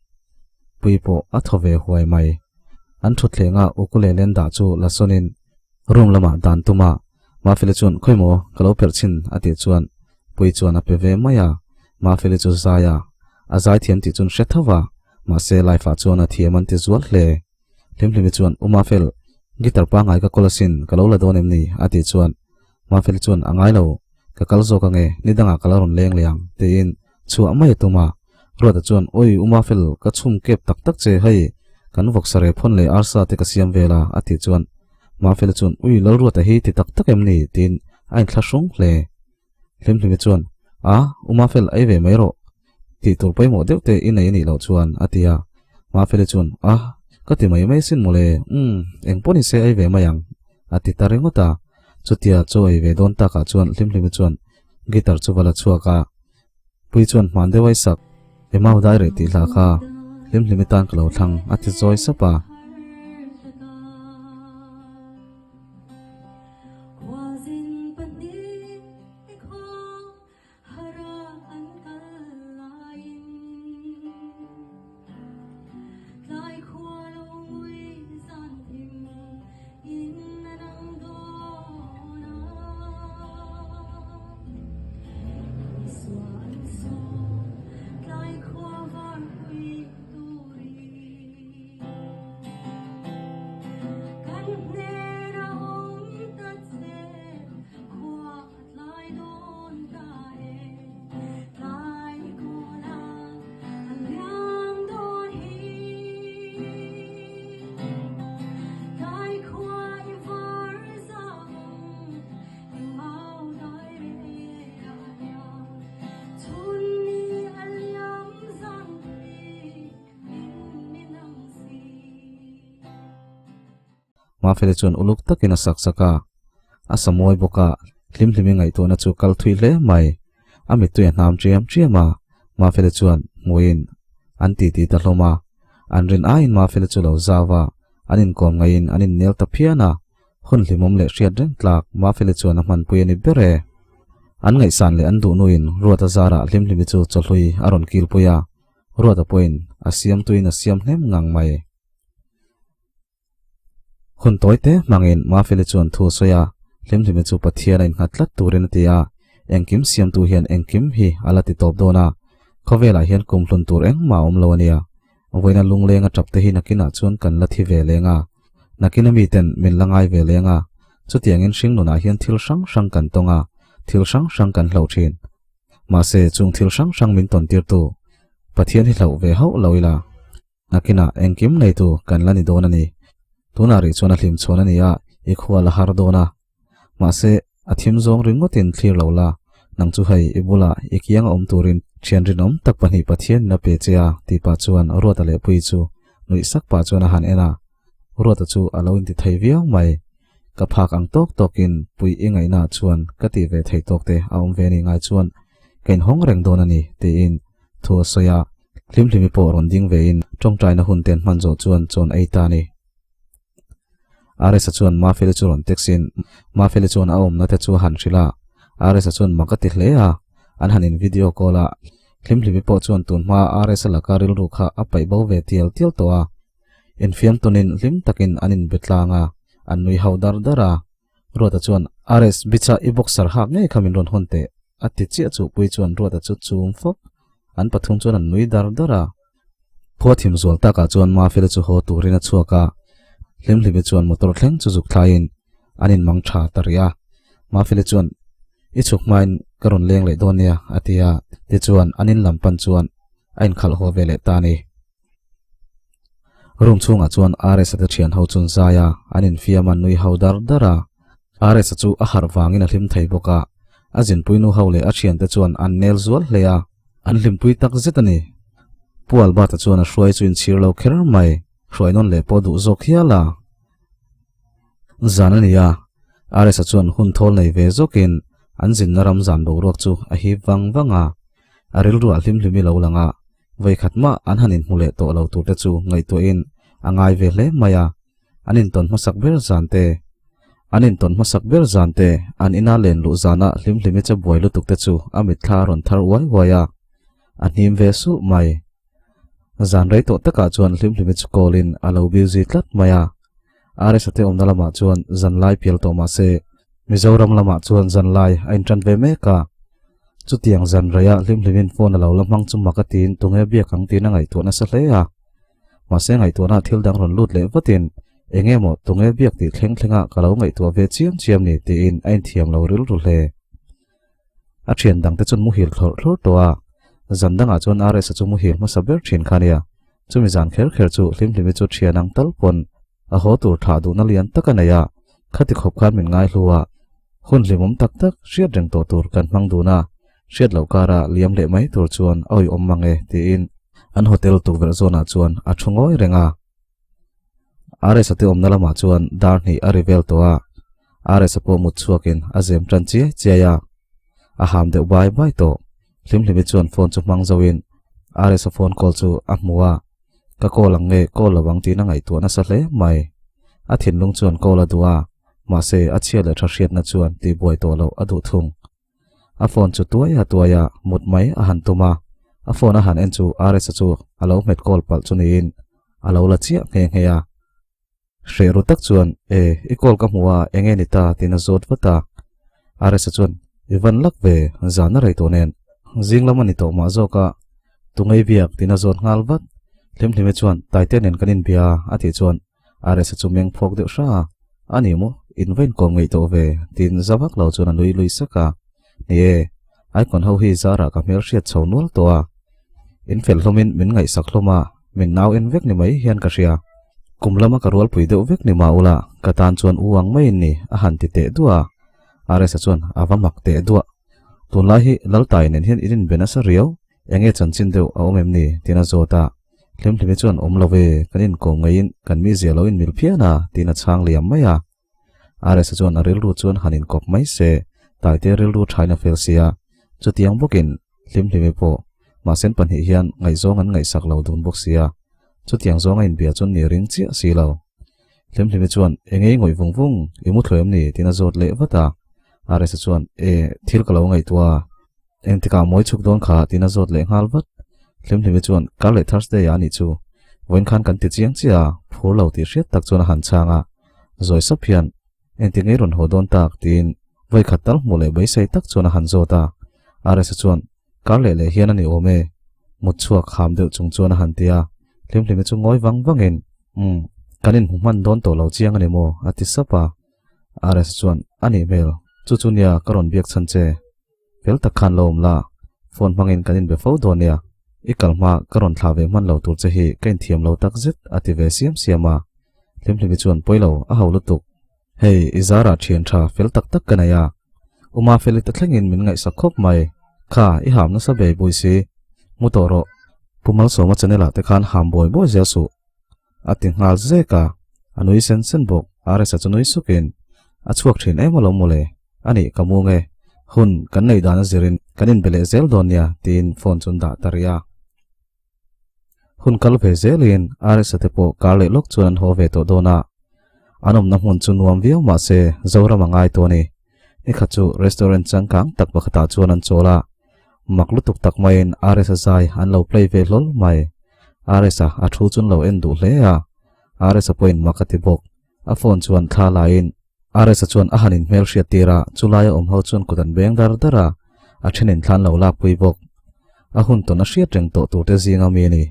Pui pawh a thaw ve huai mai. An thutthleng a ukulele an dah chu la sawnin room lamah dan tum a, Mafeli chuan khawi maw ka lo perh chhin a tih chuan Pui chuan a pe ve mai a, Mafeli chu zai a, a zai thiam tih chuan hre tho va, mahse life ah chuan a thiam an ti zual hle. Hlimhlimi chuan U Mafel, guitar pangngai ka kawl asin, ka lo la dawn em ni? a tih chuan Mafeli chuan a ngai lo, ka kal zawk ange, ni dangah ka la rawn leng leh ang, tiin chhuah mai a tum a. Ruata chuan, Awi, U Mafel, ka chhum kep tak tak che, hei, kan vawksa reh phawn leh arsa te ka siam vel a, a tih chuan Mafeli chuan, Ui, Lalruata hi ti tak tak em ni? tiin a inthlahrung hle. Hlimhlimi chuan, A, U Mafel, ei ve mai rawh. Tih tur pawimawh deuh te i nei a nih loh chuan, a ti a. Mafeli chuan, A, ka ti mai mai sin mawle, umm, eng pawh ni se ei ve mai ang, a ti ta ringawt a. Chutia chaw ei ve dawn takah chuan Hlimhlimi chuan guitar chu va la chhuak a. Pui chuan hman deuh a i sak, Emau dai reh tih hla kha Hlimhlimi tan ka lo thlang, a ti zawi sap a. Mafeli chuan uluk takin a sak sak a, a sa mawi bawk a, hlimhlimi ngaihtuahna chu kal thui hle mai. A mittui a hnam ṭiam ṭiam a, Mafeli chuan hmuiin an titi ta hlawm a. An rin aiin Mafeli chu lo zau a, an inkawm ngaiin an innel ta phian a, hun hlimawm leh hriat reng tlak Mafeli chuan a hmanpui a ni ber e. An ngaihsan leh an duh nuin Ruata zarah hlimhlimi chu chawhlui a rawn kilpui a, Ruata pawhin a siamtuin a siam hnem ngang mai. Hun tawi te hmangin Mafeli chuan thu a sawi a, Hlimhlimi chu Pathian a innghat tlat turin a ti a, engkim siamtu hian engkim hi a la ti tawp dawn a, khawvelah hian kum hlun tur engmah a awm lo a nia. Vawiina lungleng a tap te hi nakinah chuan kan la thi ve leng a, nakina miten min la ngai ve leng a, chutiangin hringnunah hian thil hrang hrang kan tawng a, thil hrang hrang kan hloh thin. Mahse, chung thil hrang hrang min tawn tirtu Pathian hi hloh ve hauh lo ila. Nakinah engkim neitu kan la ni dawn a ni. Tunah rih chuan a hlim chhuan a ni a, i khua la har dawn a. Mahse, a thim zawng ringawtin thlir lo la, nang chu hei i bulah i kiang a awm turin thian rinawm tak pahnih Pathianin a pe che a tih pah chuan Ruata leh Puii chu nuih sak pah chuan a han en a. Ruata chu a lo inti thei viau mai. Ka phak ang tawk tawkin Puii i ngaihnaah chuan ka tih ve thei tawk te a awm ve ni ngai chuan ka inhawng reng dawn a ni tiin thu a sawi a. Hlimhlimi pawh rawn ding vein tawngtaina hun te an hman zawh chuan chawn ei ta a ni. RS-a chuan Mafeli chu rawn text in Mafeli chuan a awmna te chu a han hrilh a, RS-a chuan mak a ti hle a, an han in video call a, Hlimhlimi pawh chuan tun hma RS-a laka rilru kha a paih bo ve tial tial tawh a, infiam tunin hlim takin an inbe tlang a, an nui hauh dar dar a. Ruata chuan, RS, Bicha i boxer hak ngei kha min rawn hawn teh, a ti chiah chu Pui chuan Ruata chu chum fawk. An pathum chuan an nui dar dar a. Khua thim zual takah chuan Mafela chu haw turin a chhuak a. Hlimhlimi chuan motor thleng chu zuk thlaiin An in mang tha ta rih a. Mafeli chuan, I chhuk hmain ka rawn leng leh dawn nia, a ti a. Tichuan, an in lam pan chuan a inkhalh haw ve leh ta a ni. Room chhungah chuan RS-a te thian ho chu an zai a, an infiam a, nui ho dar dar a. RS-a chu a harh vangin a hlim thei bawk a, a zinpui nu ho leh a thiante chuan an nel zual hle a, an hlimpui tak zet a ni. Pu Albert-a chuan a hruai chu inchhir lo kher mai, hruai nawn leh pawh duh zawk hial a. Zan a ni a, RS-a chuan hun thawl nei ve zawkin an zinna ram zan boruak chu a hip vang vang a, a rilruah hlim hlimi lo lang a, Vawikhat mah an han inhmu leh tawh lo turte chu ngaihtuahin a ngai ve hle mai a, an intawn hmasak ber zan te, an intawn hmasak ber zan te, an ina len luh zana hlimhlimi che buai lutuk te chu a mitthla a rawn thar uai uai a, a hnim ve suh mai. Zan rei tawh takah chuan hlimhlimi chu call-in a lo busy tlat mai a, RS-a te awmna lamah chuan zanlai pial tawh mah se, Mizoram lamah chuan zanlai a intan ve mek a. Chutiang zan reiah hlimhlimin phone a lo la hmang chu mak a tiin tunge biak ang tiin a ngaihtuah nasa hle a. Mahse ngaihtuahna thil dang rawn lut leh vatin eng emaw tunge biak tih thleng thlengah ka lo ngaihtuah ve chiam chiam ni tiin a inthiam lo rilru hle. A thian dangte chuan muhil thlawrh thlawrh tawh a, zan dangah chuan RS-a chu muhil hmasa ber thin kha nia. Chumi zan kher kher chu hlimhlimi chu thian ang tal pawn a haw tur thlah duhna lian tak a nei a, khati khawp khan min ngaihlu a, hun hlimawm tak tak hriat reng tawh tur kan hmang dun a, hriat loh kara liam leh mai tur chuan a awih awm mang e tiin an hotel tukverh zawnah chuan a thu ngawi reng a. RS-a te awmna lamah chuan dar hnih a ri vel tawh a, RS-a pawh mut chhuakin a zem tan chiai chiai a, a ham deuh bai bai tawh. Hlimhlimi chuan phone chu hmang zoin RS-a phone call chu a hmu a, Ka call ang nge call lo ang tiin a ngaihtuah nasa hle mai. A thinlung chuan call a duh a, mahse a chhia leh tha hriatna chuan tihbuai tawh loh a duh thung. A phone chu tuai a tuai a, mut mai a han tum a, a phone a han en chu RS-a chu a lo hmet call palh chu niin a lo la chiah nghe nghe a. Hreh ru tak chuan, E, i call ka hmu a, eng nge ni ta? tiin a zawt vat a. RS-a chuan, I van lak ve, zan a rei tawh nen. Zing lam a ni tawh mah zawk a, tungei biak? tiin a zawt nghal vat. Hlimhlimi chuan, Taite nen kan inbia a, a tih chuan RS-a chu meng phawk deuh hra a, A ni maw, in va inkawm ngeih tawh ve, tiin za vak lo chuan a nui lui sak a. Ni e, Icon ho hi zarah ka hmel hriat chho nual tawh a. In fel hlawmin min ngaihsak hlawm a, min nau en vek ni mai hian ka hria. Kum lama ka rualpui deuh vek ni mah ula, ka tan chuan u ang maiin ni, a han ti teh duah a. RS-a chuan a va mak teh duah. Tunlai hi Laltai nen hian in inbe nasa riau, Eng nge chanchin deuh a awm em ni? tiin a zawt a. Hlimhlimi chuan awm lo ve, kan inkawm ngeiin kan mizia lo inmil phian a, tiin a chhang liam mai a. RS-a chuan a rilru chuan han inkawp mai se, Taite rilru thain a fel sia. Chutiang bawkin Hlimhlimi pawh mahsen pahnih hian ngaihzawng an ngaihsak lo dun bawk sia. Chutiang zawng a inbia chuan ni ring chiah si lo. Hlimhlimi chuan, Eng nge i ngawih vung vung, i mu thluai em ni? tiin a zawt leh vat a. RS-a chuan, E, thil ka lo ngaihtuah a. Engtikah mawi chhuk dawn kha tiin a zawt leh nghal vat. Hlimhlimi chuan kar leh Thursday ah a nih chu. Vawiin khan kan ti chiang chiah a, phur lo tih hriat tak chuan a han chhang a. Zawi sap hian, Engtik ngei rawn haw dawn tak? tiin vawi khat tal hmuh leh beisei tak chuan a han zawt a. RS-a chuan, Kar leh leh hian a ni awm e. Mut chhuak kham deuh chung chuan a han ti a. Hlimhlimi chu ngawi vang vangin, Umm, kan inhmu hman dawn tawh lo chiang a ni maw? a ti sap a. RS-a chuan, A nih hmel, chu chu nia ka rawn biak chhan che. Fel tak khan lo awm la, phone hmangin kan inbe fo dawn nia. I kal hma ka rawn thlah ve hman lo tur che hi ka inthiam lo tak zet a ti ve siam siam a. Hlimhlimi chuan pawi lo, a ho lutuk. Hei, i zarah thian tha fel tak tak ka nei a. Uma Feli te thlengin min ngaihsak khawp mai. Kha, i ham nasa bei bui si. Mu tawh rawh. Pu Malsawma channel ah te khan ham buai buai zel suh. A ti nghal zek a, a nui sen sen bawk. RS-a chu nui sukin, A chhuak thin em alawm mawle, a nih ka mu nge, hun kan neih dan a zirin kan inbe leh zel dawn nia, tiin phone chu an dah ta rih a. Hun kal ve zelin RS-a te pawh kar leh lawk chuan an haw ve tawh dawn a. An awmna hmun chu nuam viau mah se Zoram a ngai tawh a ni. Nikhat chu restaurant changkang tak pakhatah chuan an chawl a, Mak lutuk tak maiin RS-a zai an lo play ve hlawl mai. RS-a a thu chu an lo en duh hle a, RS-a pawhin mak a ti bawk. A phone chuan thla laiin RS-a chuan a han inhmel hriat tir a, chulaia awm ho chuan kut an beng dar dar a, a thenin thla an lo lakpui bawk. A hun tawn a hriat reng tawh turte zinga mi a ni.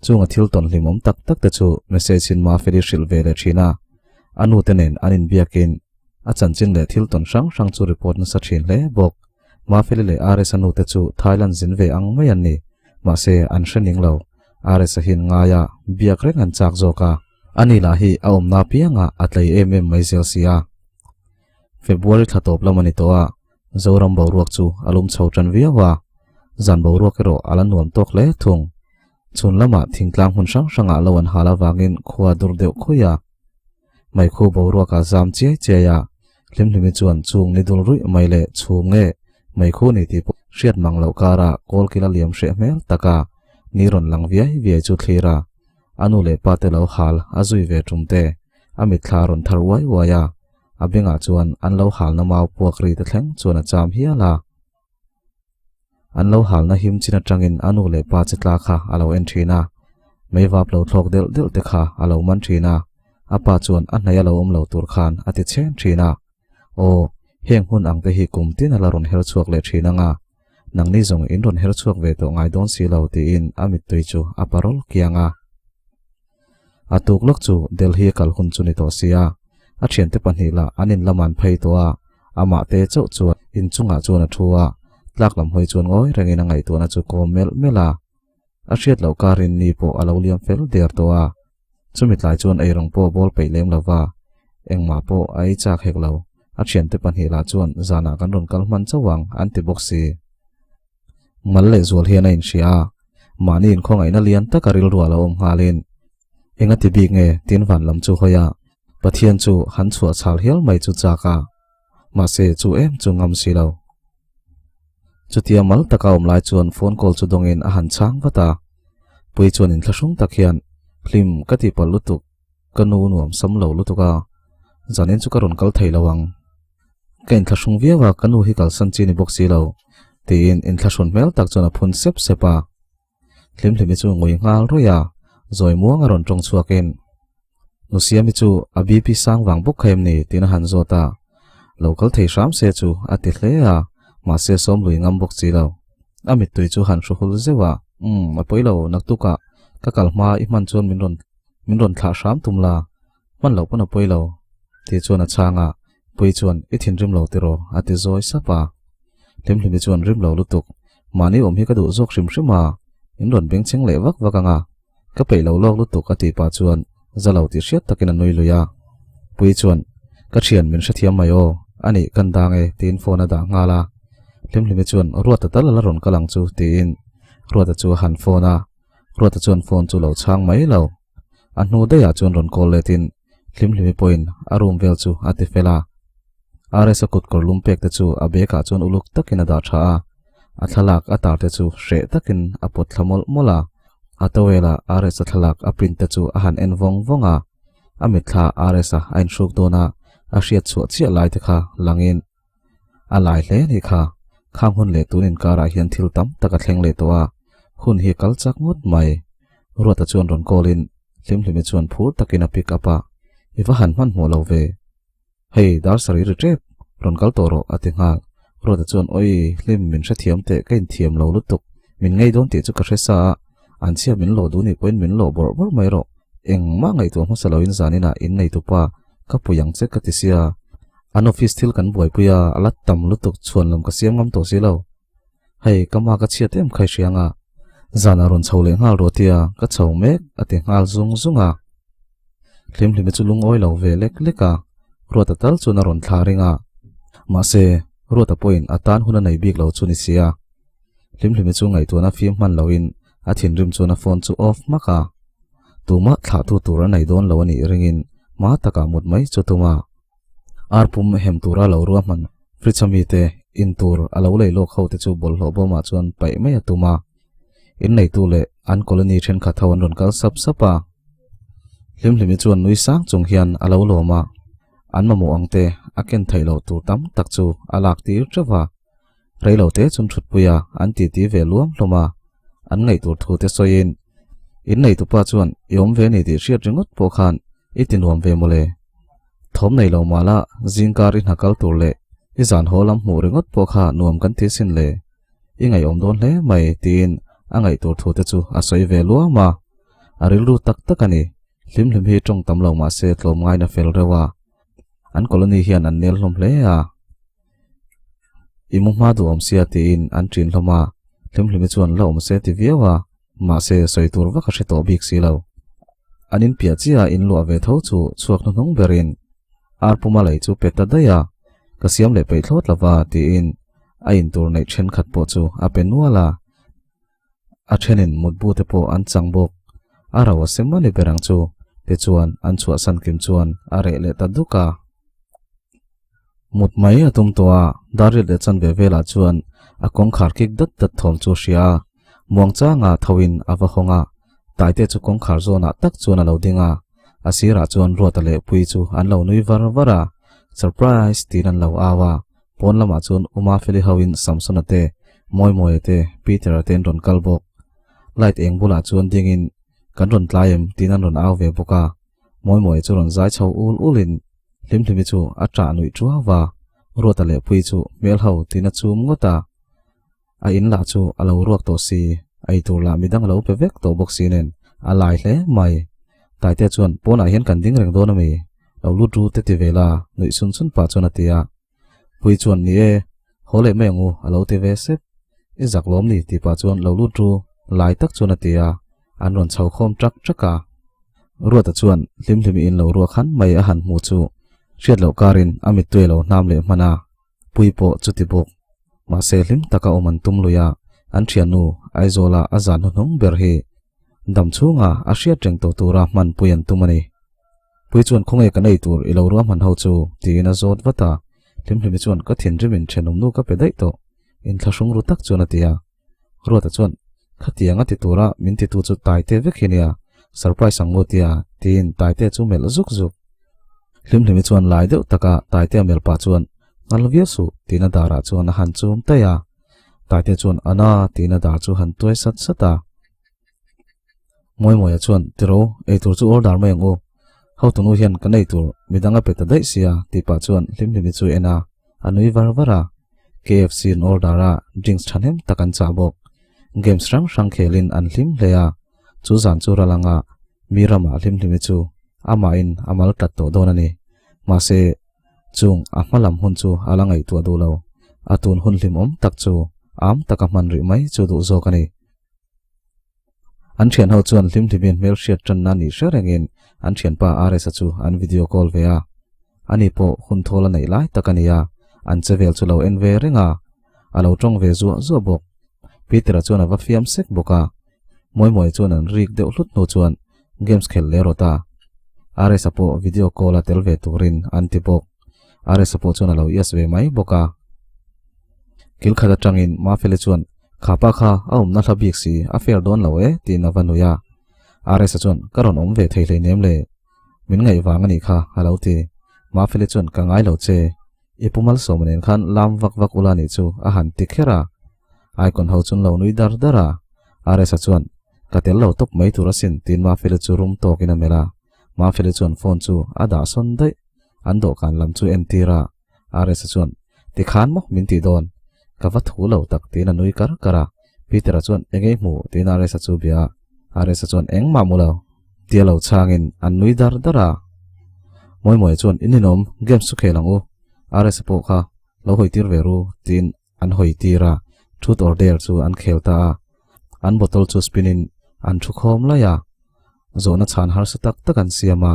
Chunga thil tawn hlimawm tak tak te chu message in Mafeli hrilh ve leh thin a, a nute nen an inbiakin. A chanchin leh thil tawn hrang hrang chu report nasa thin hle bawk. Mafeli leh RS-a nute chu Thailand zin ve ang mai an ni. Mahse, an hre ning lo. RS-a hian ngaia biak reng an chak zawk a. Ani lah hi a awmna piangah a tlei em em mai zel si a. February thla tawp lam a ni tawh a, Zoram boruak chu a lum chho tan viau a. Zan boruak erawh a la nuam tawk hle thung. Chhun lamah thingtlang hmun hrang hrangah lo an hal avangin khua dur deuh khuih a. Meikhu boruak a zam chiai chiai a, Hlimhlimi chuan chung ni dul ruih mai leh chhum nge meikhu ni tih pawh hriat mang loh karah kawlkil a liam hreh hmel tak a, ni rawn lang viai viai chu thlir a. A nu leh pa te lo hal a zui ve tum te, a mitthla a rawn thar uai uai a, a bengah chuan an lo halna mau puak ri te thleng chuan a cham hial a. An lo halna him chin atangin a nu leh pa che tla kha a lo en thin a, meivap lo thlawk delh delh te kha a lo man thin a, a pa chuan a hnaih a lo awm lo tur khan a ti chhen thin a. Aw, heng hun ang te hi kum tin a la rawn her chhuak leh thin ang a, nangni zawng in rawn her chhuak ve tawh ngai dawn si lo tiin a mittui chu a parawl kiang a. A tuk lawk chu Delhi a kal hun chu ni tawh sia, a thiante pahnih lah an in lam an phei tawh a, amah te chauh chuan inchungah chuan a thu a, tlak lam hawi chuan ngawi rengin a ngaihtuahna chu kawm melh melh a. A hriat loh karin ni pawh a lo liam fel der tawh a, chumi tlai chuan eirawng pawh bawl peih lem lo va, engmah pawh a ei chak hek lo, a thiante pahnih lah chuan zanah kan rawn kal hman chauh ang an ti bawk si. Mal leh zual hian a inhria a, mahni inkhawngaihna lian taka rilru a lo awm nghalin, Enga ti bik nge? tiin van lam chu hawi a, Pathian chu han chhuah chhal hial mai chu chak a, mahse chu em chu ngam si lo. Chutia mal taka awm lai chuan phone call chu dawngin a han chhang vat a, Pui chuan inthlahrung tak hian, Hlim ka ti palh lutuk, ka nu nuam sam lo lutuk a, zanin chu ka rawn kal thei lo ang. Ka inthlahrung viau a, ka nu hi kalsan chi ni bawk si lo, tiin inthlahrun hmel tak chuan a phun sep sep a. Hlimhlimi chu ngui nghal rawih a, zawi muang a rawn tawng chhuakin, Nu Siami chu a BP sang vang bawk kha em ni? tiin a han zawt a. Lo kal thei hram se chu a ti hle a, mahse sawm lui ngam bawk si lo. A mittui chu han hru hul zeuh a, Umm, a pawi lo, naktukah ka kal hma i hman chuan min rawn min rawn thlah hram tum la, Hman loh pawn a pawi lo, tih chuan a chhang a, Pui chuan, I thinrim lo tiraw? a ti zawi sap a. Hlimhlimi chuan, Rim lo lutuk, mahni awm hi ka duh zawk hrim hrim a, in rawn bengchheng leh vak vak ang a, ka peih lo lawk lutuk a tih pah chuan za lo tih hriat takin a nui lui a. Pui chuan, Ka thian min hrethiam mai aw, a nih kan dang e tiin phone a dah nghal a. Hlimhlimi chuan, Ruata tal a la rawn kal ang chu tiin Ruata chu a han phone a, Ruata chuan phone chu lo chhang mai lo. A hnu daihah chuan rawn call letin Hlimhlimi pawhin a room vel chu a ti fel a. RS-a kut kawr lum pek te chu a bag ah chuan uluk takin a dah tha a, a thlalak a tar te chu hreh takin a pawt thla mawlh mawlh a. A towel a RS-a thlalak a print te chu a han en vawng vawng a, a mitthla RS-a a inhruk dawn a, a hriat chhuah chiah lai te kha langin A lai hle a nih kha. Khang hun leh tun inkarah hian thil tam tak a thleng leh tawh a, hun hi a kal chak ngawt mai. Ruata chuan rawn call in Hlimhlimi chuan phur takin a pick up a, I va han hmanhmawh lo ve. Hei, dar sarih ri tep, rawn kal tawh rawh a ti nghal. Ruata chuan Awi, Hlim, min hrethiam teh, ka inthiam lo lutuk. Min ngei dawn tih chu ka hre sa a, an chhia min lawh duh nih pawhin min lawh bawrh bawrh mai rawh. Engmah ngaihtuah hmasa loin zaninah inneitupa ka pui ang che ka ti sia. An office thil kan buaipui a, a la tam lutuk chhuan lam ka siam ngam tawh si lo. Hei, ka ma ka chhiat em khai hriang a. Zan a rawn chho leh nghal ruah tia, ka chho mek a ti nghal zung zung a. Hlimhlimi chu lungawi lo ve lek lek a, Ruata tal chuan a rawn thla ring a. Mahse, Ruata pawhin a tan hun a nei bik lo chu ni sia. Hlimhlimi chu ngaihtuahna fim hman loin a thinrim chuan a phone chu off hmak a. Tumah thlahtu tur a nei dawn lo a nih ringin hma takah mut mai chu tum a. Ar pum hem tura lo ruahman fridge a mite in tur a lo lei lawk ho te chu bawlhhlawh bawmah chuan paih mai a tum a. Inneitu leh an colony thenkhat ho an rawn kal sap sap a. Hlimhlimi chuan nui sang chung hian a lo lawm a. An mamawh ang te a ken theih loh tur tam tak chu a lak tir teuh va. Reilo te chun thutpui a an titi ve luam hlawm a, an ngaih tur thu te sawiin, Inneitupa chuan i awm ve ni tih hriat ringawt pawh khan i ti nuam ve mawle. Thawm nei lo mah la zingkar i hna kal tur leh i zan haw lam hmuh ringawt pawh kha nuam kan ti sin le. I ngaihawm dawn hle mai tiin a ngaih tur thu te chu a sawi ve luam a. A rilru tak tak a ni. Hlimhlim hi tawng tam lo mah se tlawm ngaina fel reuh a. An colony hian an nel hlawm hle a. I mu hma duh awm sia tiin an ṭin hlawm a, Hlimhlimi chuan la awm se ti viau a, mahse sawi tur vak a hre tawh bik si lo. An in piah chiah a in luah ve tho chu chhuak hnuhnung berin ar puma lei chu pe ta daih a, ka siam leh peih thlawt lova tiin a in tur neih thenkhat pawh chu a pe nual a. A thenin mutbu te pawh an chang bawk. A ro a sem a ni ber ang chu tichuan an chhuahsan kim chuan a reh leh ta duk a. Mut mai a tum tawh a, Darriat leh chanve velah chuan a kawngkhar kik dat dat thawm chu a hria a, muangchanga thoin a va hawng a, Taite chu kawngkhar zawnah tak chuan a lo ding a, a sirah chuan Ruata leh Puii chu an lo nui var var a, Surprise tiin an lo au a, pawn lamah chuan Uma Feli hoin Samsona te, Mawimawia te, Peter-a te an rawn kal bawk. Light eng bulah chuan dingin Kan rawn tlai em? tiin an rawn au ve bawk a, Mawimawia chu rawn zai chho ul ulin Hlimhlimi chu a ṭah nuih ṭuau a, Ruata leh Puii chu hmel ho tiin a chum ngawt a. A in lah chu a lo ruak tawh si, ei tur lah midang a lo pe vek tawh bawk si nen a lai hle mai. Taitea chuan pawnah hian kan ding reng dawn a mi? Lo lut ru te ti ve la, nuih sun sun pah chuan a ti a. Puii chuan ni e, haw leh mai ang u a lo ti ve sep. I zak lawm ni tih pah chuan lo lut ru lai tak chuan a ti a, an rawn chho khawm ṭak ṭak a. Ruata chuan hlimhlimi in lo ruak han mai a han hmuh chu hriat loh karin a mittui a lo hnam leh hman a. Pui pawh chuti bawk. Mahse hlim taka awm an tum lui a, an thiannu Aizawla a zan hnuhnung ber hi dam chhunga a hriat reng tawh tura hman pui an tum a ni. Pui chuan khawnge kan ei tur i lo ruahman ho chu tiin a zawt vat a, Hlimhlimi chuan ka thinrimin thenawmnu ka pe daih tawh inthlahrung ru tak chuan a ti a. Ruata chuan khatiang a ti tura min titu chu Taite vek hi nia, surprise ang ngawt tia tiin Taite chu melh zuk zuk. Hlimhlimi chuan lai deuh taka Taitea melh pah chuan Nghal viau suh tiin a darah chuan a han chum taih a. Taite chuan Ana tiin a dar chu han tuai sat sat a. Mawimawia chuan Tiro, eitur chu order mai ang u. Hotunu hian kan eitur midang a pe ta daih sia tih pah chuan Hlimhlimi chu en a, a nui var var a. KFC an order a, drinks thahnem tak an chah bawk. Games hrang hrang khelin an hlim hle a, chu zan chu ral anga mi ramah Hlimhlimi chu amahin a mal tlat tawh dawn a ni. Mahse, chung a hma lam hun chu a la ngaihtuah duh lo. A tun hun hlimawm tak chu am taka hman rih mai chu duh zawk a ni. An thian ho chuan hlimhlimian hmelhriat tanna nih hre rengin an thianpa RS-a chu an video call ve a. Ani pawh hun thawl a neih lai tak a ni a, an che vel chu lo en ve reng a. A lo tawng ve zuah zuah bawk. Peter-a chuan a va fiam sek bawk a. Mawimawia chuan an rik deuh hlut hnu chuan games khelh leh rawt a. RS-a pawh video call a tel ve turin an ti bawk. RS-a pawh chuan a lo yes ve mai bawk a. Kil khat atangin Mafeli chuan Khapa kha a awmna hla bik si, a fair dawn lo e tiin a va nui a. RS-a chuan Ka rawn awm ve thei hleinem le, min ngaih vang a nih kha a lo ti. Mafeli chuan Ka ngai lo che, i pu Malsawma nen khan lam vak vak ula nih chu a han ti kher a. Icon ho chuan lo nui dar dar a. RS-a chuan Ka tel lo tawp mai tur asin tiin Mafeli chu rum tawkin a melh a. Mafeli chuan phone chu a dah sawn daih. An dawhkan lam chu entir a. RS-a chuan, Tikhan maw min tih dawn? Ka va thu lo tak tiin a nui kar kar a. Peter-a chuan, Eng ei hmu? tiin RS-a chu bia a. RS-a chuan, Engmah mu lo. Tia lo chhangin an nui dar dar a. Mawimawia chuan, In inawm, games chu khel ang u. RS-a pawh kha lo hawi tir ve ru, tiin an hawi tir a. Truth or dare chu an khel ta a. An bottle chu spin in an thu khawm laih a. Zawhna chhan harsa tak tak an siam a.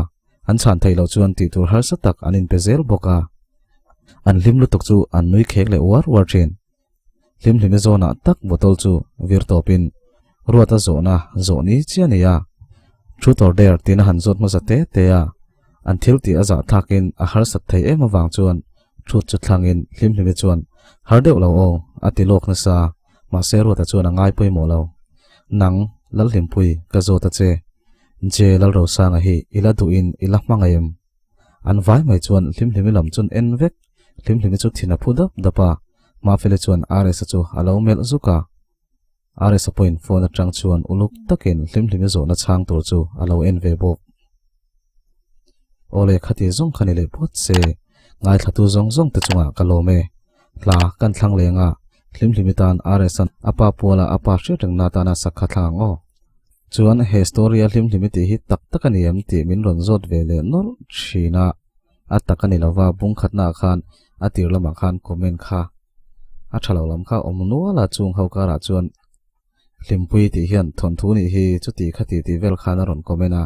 An chhan theih loh chuan tih tur harsa tak an inpe zel bawk a. An hlim lutuk chu an nui khek leh uar uar thin. Hlim hlime zawnah tak bottle chu vir tawpin Ruata zawhna zawh ni chiah a ni a. Truth or dare tiin a han zawt hmasa te te a. An thil tih a zah thlakin a harsat thei em avang chuan truth chu thlangin hlim hlime chuan har deuh lo aw a ti lawk nasa. Mahse Ruata chuan a ngai pawimawh lo. Nang, Lalhlimpui, ka zawt a che. Je Lalrosanga hi i la duhin i la hma ngei em? An vai mai chuan Hlimhlimi lam chun en vek. Hlimhlimi chu thin a phu dap dap a, Mafeli chuan RS-a chu a lo melh zuk a. RS-a pawhin phone atang chuan uluk takin Hlimhlimi zawhna chhang tur chu a lo en ve bawk. Awle khati zawng kha ni leh phawt se, ngaithlatu zawng zawng te chungah ka lawm e. Hla kan thlang leng a, Hlimhlimi tan RS-a'n a pa puala a pa hriat reng na tana sak kha thlang ang aw. Chuan he story a hlimhlimi tih hi tak tak a ni em tih min rawn zawt ve leh nawlh thin a. A tak a ni lova, bung khatnaah khan a tir lamah khan comment kha a tha lo lam kha awm nual a, chung ho karah chuan Hlimpui tih hian thawnthu nih hi chuti khati tih vel khan a rawn comment a,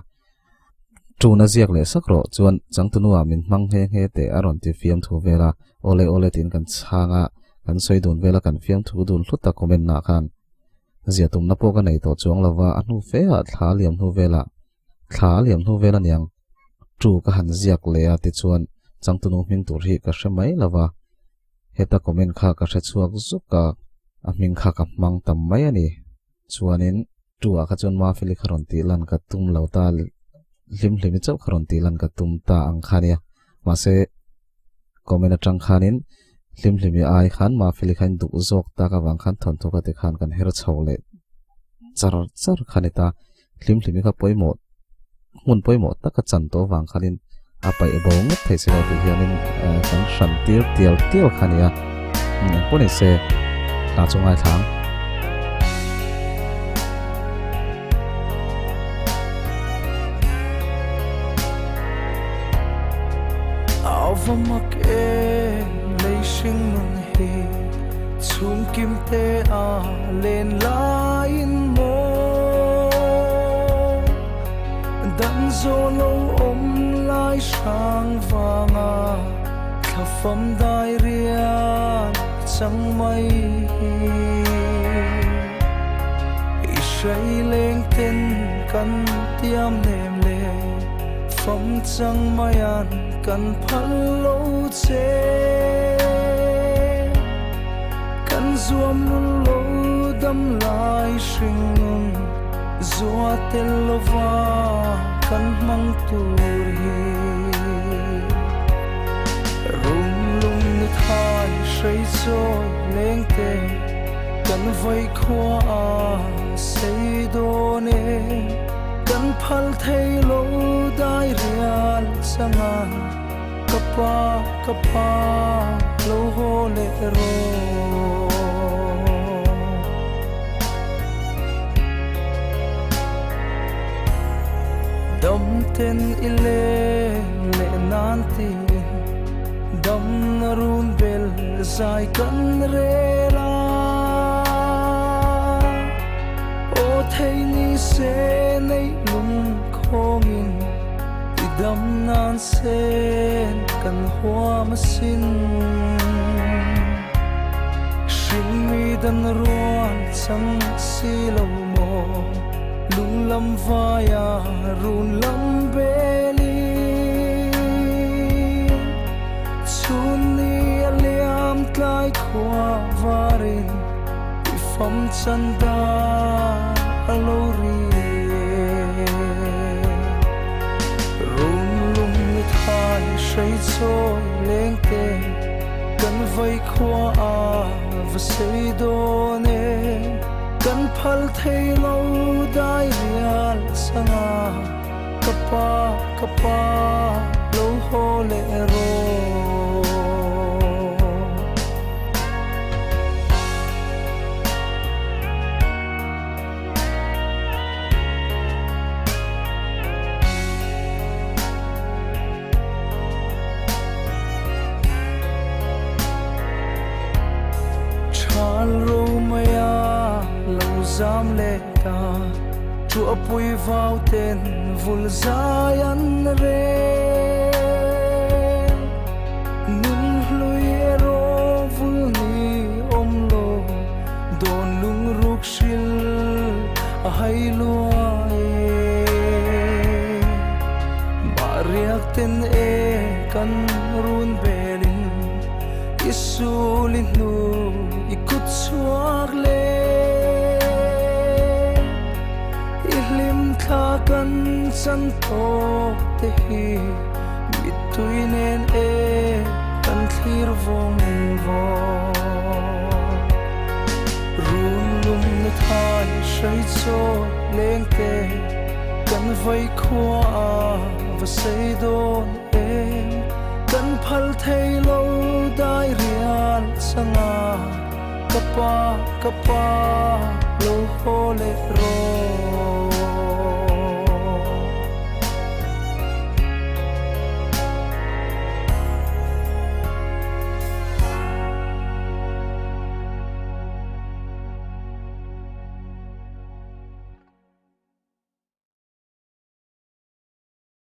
Tuna ziak leh sak rawh chuan changtunuah min hmang nghe nghe teh a rawn ti fiamthu vel a, awle awle tiin kan chhang a, kan sawi dun vel a kan fiamthu dun hlut a comment nah khan zia tumna pawh ka nei tawh chuang lo va, a hnu fe ah thla a liam hnu velah thla a liam hnu vel aniang tu ka han ziak leh a tichuan changtunu hming tur hi ka hre mai lo va, heta comment kha ka hre chhuak zuk a, a hming kha ka hmang tam mai a ni. Chuanin tu ah kha chuan Mafeli kha rawn tih lan ka tum lo ta, hlim hlimi chauh kha rawn tih lan ka tum ta ang kha nia. Mahse comment atang khanin hlim hlimi ai khan Mafeli kha in duh zawk tak avang khan thawnthu kha tikhan kan her chho leh char char kha ni ta. Hlim hlimi kha pawimawh hmun pawimawh taka chan tawh avang khanin a paih bo ngawt thei si lo tih hianin kan hran tir tial tial kha nia. Engpawh ni se hla chu ngaithla ang. Ava mak em lei hring nun hi chhung kim te a len laiin maw Dan zawh lo awm lai hrang vanga thla fam dai riak chang mai hi I hrei leng ten kan tiam nem le fam chang maian kan phal lo che Kan zuam lul lo dam lai hring nun Zua tel lova kan hmang tur hi. Rum lung nu thai hrei chawi leng te kan vai khua a sei dawn e. Kan phal thei lo dai rial changa ka pa ka pa lo haw leh rawh. Dam ten i len leh nan tiin dam na run bel zai kan rel a. Aw thei ni se neih lung khawngin i dam nan sen kan huam asin. Hringmi dan rual chang si lo maw lung lam vaia run lam belin chhun ni a liam tlai khua varin i fam chan dar a lo ri e. Run lung ni thai hrei chawi leng te kan vai khua a va sei dawn e. Kan phal thei lo dai rial changa ka pa ka pa lo haw leh rawh. Thal Romaia lo zam leh ta, Chuahpui vau ten vul zai an rel. Nun hlui erawh vul ni awm lo, Dawn lungruk hril a hai luai e. Mah riak ten e kan run belin i sul i hnu i kut chhuak le. I hlim thla kan chan tawk te hi mittui nen e kan thlir vawng vawng. Run lum na thai hrei chaw leng te kan vai khua a va sei dawn em. Kan phal thei lo dai rial changa ka pa ka pa lo haw leh rawh.